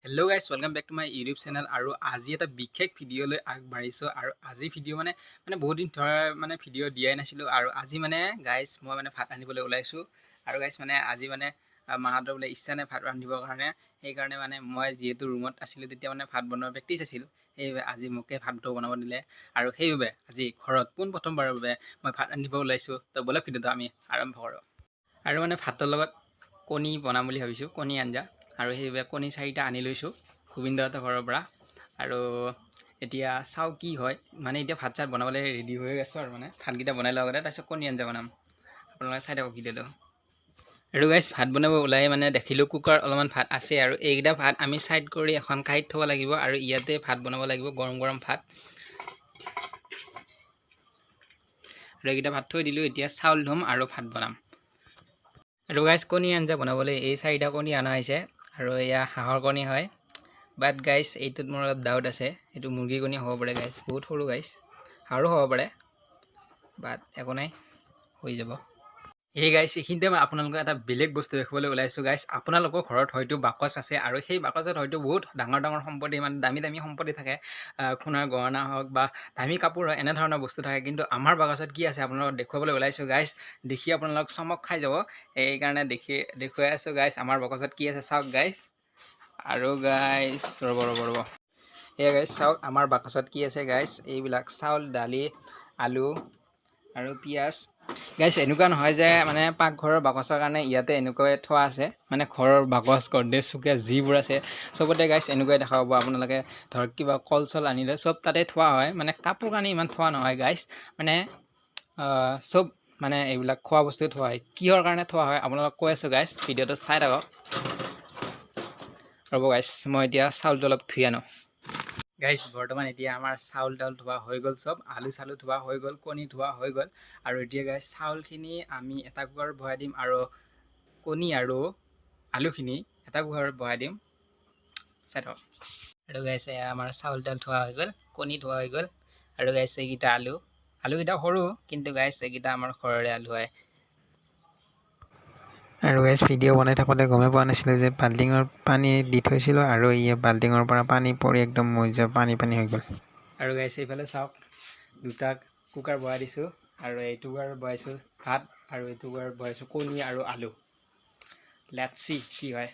Hello guys, welcome back to my YouTube channel. আৰু আজি এটা বিশেষ ভিডিঅ'লৈ আগবাঢ়িছোঁ। আৰু আজি ভিডিঅ' মানে মানে বহুত দিন ধৰা মানে ভিডিঅ' দিয়াই নাছিলোঁ। আৰু আজি মানে গাইজ মই মানে ভাত ৰান্ধিবলৈ ওলাইছোঁ। আৰু গাইজ মানে আজি মানে মাহঁতৰ বোলে ইচ্ছা নাই ভাত ৰান্ধিবৰ কাৰণে, সেইকাৰণে মানে মই যিহেতু ৰুমত আছিলোঁ তেতিয়া মানে ভাত বনোৱাৰ প্ৰেক্টিচ আছিল, সেইবাবে আজি মোকে ভাতটো বনাব দিলে। আৰু সেইবাবে আজি ঘৰত পোনপ্ৰথমবাৰৰ বাবে মই ভাত ৰান্ধিব ওলাইছোঁ। তো ব'লক ভিডিঅ'টো আমি আৰম্ভ কৰোঁ। আৰু মানে ভাতৰ লগত কণী বনাম বুলি ভাবিছোঁ, কণী আঞ্জা। আৰু সেইবাবে কণী 4টা আনি লৈছোঁ গোবিন্দহঁতৰ ঘৰৰ পৰা। আৰু এতিয়া চাওঁ কি হয়, মানে এতিয়া ভাত চাত বনাবলৈ ৰেডি হৈ আছোঁ। আৰু মানে ভাতকেইটা বনাই লওঁ আগতে, তাৰপিছত কণী আঞ্জা বনাম। আপোনালোকে চাই থাকক ভিডিঅ'টো। আৰু গাইজ ভাত বনাব ওলাই মানে দেখিলোঁ কুকাৰত অলপমান ভাত আছে। আৰু এইকেইটা ভাত আমি ছাইড কৰি এখন কাঁহীত থ'ব লাগিব। আৰু ইয়াতে ভাত বনাব লাগিব, গৰম গৰম ভাত। আৰু এইকেইটা ভাত থৈ দিলোঁ, এতিয়া চাউল ধুম আৰু ভাত বনাম। আৰু গাইজ কণী আঞ্জা বনাবলৈ এই 4টা কণী অনা হৈছে। আৰু এয়া হাঁহৰ কণী হয়, বাট গাইজ এইটোত মোৰ অলপ ডাউট আছে, এইটো মুৰ্গী কণী হ'ব পাৰে গাইজ, বহুত সৰু গাইজ, আৰু হ'ব পাৰে, বাট একো নাই, হৈ যাব। এই গাইজ এইখিনিতে মই আপোনালোকক এটা বেলেগ বস্তু দেখুৱাবলৈ ওলাইছোঁ গাইজ। আপোনালোকৰ ঘৰত হয়তো বাকচ আছে, আৰু সেই বাকচত হয়তো বহুত ডাঙৰ ডাঙৰ সম্পত্তি, মানে দামী দামী সম্পত্তি থাকে, সোণৰ গহনা হওক বা দামী কাপোৰ হওক, এনেধৰণৰ বস্তু থাকে। কিন্তু আমাৰ বাকচত কি আছে আপোনালোকক দেখুৱাবলৈ ওলাইছোঁ গাইজ, দেখি আপোনালোক চমক খাই যাব, সেইকাৰণে দেখুৱাই আছোঁ গাইজ আমাৰ বাকচত কি আছে, চাওক গাইজ। আৰু গাইজ ৰ'ব ৰ'ব ৰ'ব, এয়া গাইজ চাওক আমাৰ বাকচত কি আছে গাইজ। এইবিলাক চাউল, দালি, আলু আৰু পিঁয়াজ। গাইজ এনেকুৱা নহয় যে মানে পাকঘৰৰ বাকচৰ কাৰণে ইয়াতে এনেকুৱাই থোৱা আছে, মানে ঘৰৰ বাকচ, গডৰেজ, চুকেছ যিবোৰ আছে চবতে গাইজ এনেকুৱাই দেখা পাব আপোনালোকে। ধৰক কিবা কল চল আনিলে চব তাতে থোৱা হয়, মানে কাপোৰ কানি ইমান থোৱা নহয় গাইজ, মানে চব মানে এইবিলাক খোৱা বস্তু থোৱা হয়। কিহৰ কাৰণে থোৱা হয় আপোনালোকক কৈ আছোঁ গাইজ, ভিডিঅ'টো চাই থাকক। ৰ'ব গাইজ মই এতিয়া চাউলটো অলপ ধুই আনো। গাইজ বৰ্তমান এতিয়া আমাৰ চাউল তাউল ধোৱা হৈ গ'ল, চব আলু চালু ধোৱা হৈ গ'ল, কণী ধোৱা হৈ গ'ল। আৰু এতিয়া গাইজ চাউলখিনি আমি এটা কুকাৰত বহাই দিম, আৰু কণী আৰু আলুখিনি এটা কুকাৰত বহাই দিম, চাই থাকক। আৰু গাইজ এয়া আমাৰ চাউল তাউল ধোৱা হৈ গ'ল, কণী ধোৱা হৈ গ'ল। আৰু গাইজ এইকেইটা আলু, আলুকেইটা সৰু কিন্তু গাইজ এইকেইটা আমাৰ ঘৰৰে আলু হয়। আৰু গাইজ ভিডিঅ' বনাই থাকোঁতে গমেই পোৱা নাছিলোঁ যে বাল্টিঙৰ পানী দি থৈছিলোঁ, আৰু ই বাল্টিঙৰ পৰা পানী পৰি একদম মজিয়া পানী পানী হৈ গ'ল। আৰু গাইজ এইফালে চাওক দুটা কুকাৰ বহাই দিছোঁ, আৰু এইটো কুকাৰত বহাইছোঁ ভাত, আৰু এইটো কুকাৰত বহাইছোঁ কণী আৰু আলু। Let's C কি হয়।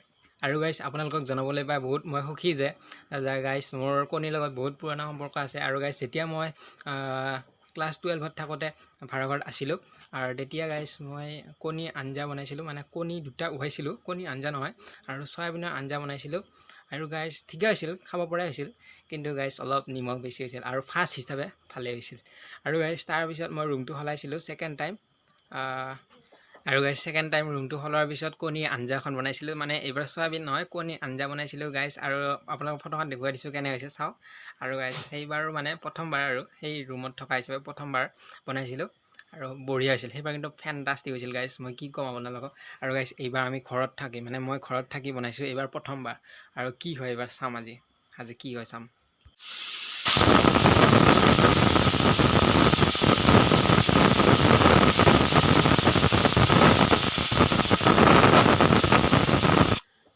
আৰু গাইজ আপোনালোকক জনাবলৈ পাই বহুত মই সুখী যে গাইজ মোৰ কণীৰ লগত বহুত পুৰণা সম্পৰ্ক আছে। আৰু গাইজ যেতিয়া মই ক্লাছ 12ত থাকোঁতে ভাড়াঘৰত আছিলোঁ, আৰু তেতিয়া গাইজ মই কণী আঞ্জা বনাইছিলোঁ, মানে কণী দুটা উহাইছিলোঁ, কণী আঞ্জা নহয়, আৰু চয়াবিনৰ আঞ্জা বনাইছিলোঁ। আৰু গাইজ ঠিকে হৈছিল, খাব পৰাই হৈছিল, কিন্তু গাইজ অলপ নিমখ বেছি হৈছিল, আৰু ফাৰ্ষ্ট হিচাপে ভালেই হৈছিল। আৰু গাইজ তাৰপিছত মই ৰুমটো সলাইছিলোঁ ছেকেণ্ড টাইম। আৰু গাইজ ছেকেণ্ড টাইম ৰুমটো সলোৱাৰ পিছত কণী আঞ্জাখন বনাইছিলোঁ, মানে এইবাৰ চয়াবিন নহয় কণী আঞ্জা বনাইছিলোঁ গাইজ। আৰু আপোনালোকক ফটোখন দেখুৱাই দিছোঁ কেনে হৈছে চাওক। আৰু গাইজ সেইবাৰো মানে প্ৰথমবাৰ, আৰু সেই ৰুমত থকা হিচাপে প্ৰথমবাৰ বনাইছিলোঁ, আৰু বঢ়িয়া হৈছিল সেইবাৰ, কিন্তু ফেণ্টাষ্টিক হৈছিল গাইজ, মই কি ক'ম আপোনালোকক। আৰু গাইজ এইবাৰ আমি ঘৰত থাকি, মানে মই ঘৰত থাকি বনাইছোঁ এইবাৰ প্ৰথমবাৰ, আৰু কি হয় এইবাৰ চাম, আজি আজি কি হয় চাম।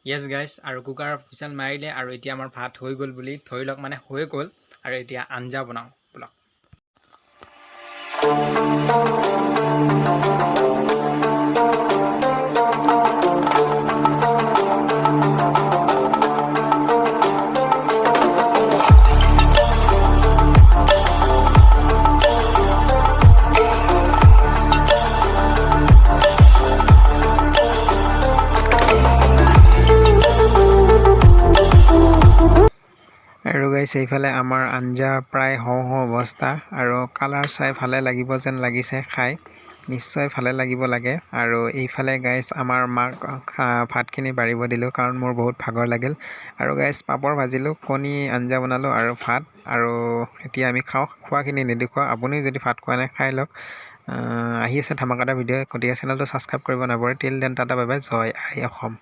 য়েছ গাইজ, আৰু কুকাৰৰ হুইচেল মাৰিলে, আৰু এতিয়া আমাৰ ভাত হৈ গ'ল বুলি ধৰি লওক, মানে হৈ গ'ল। আৰু এতিয়া আঞ্জা বনাওঁ ব'লক। আৰু গাইজ এইফালে আমাৰ আঞ্জা প্ৰায় হওঁ হওঁ অৱস্থা, আৰু কালাৰ চাই ভালে লাগিব যেন লাগিছে, খাই নিশ্চয় ভালে লাগিব লাগে। আৰু এইফালে গাইজ আমাৰ মাক ভাতখিনি বাঢ়িব দিলোঁ, কাৰণ মোৰ বহুত ভাগৰ লাগিল। আৰু গাইজ পাপৰ ভাজিলোঁ, কণী আঞ্জা বনালোঁ আৰু ভাত। আৰু এতিয়া আমি খাওঁ, খোৱাখিনি নেদেখুৱাওঁ, আপুনিও যদি ভাত খোৱা নাই খাই লওক। আহি আছে ধামাকাদাৰ ভিডিঅ', গতিকে চেনেলটো ছাবস্ক্ৰাইব কৰিব নাপাহৰে। Till then tata, bye bye, Joy I Assam.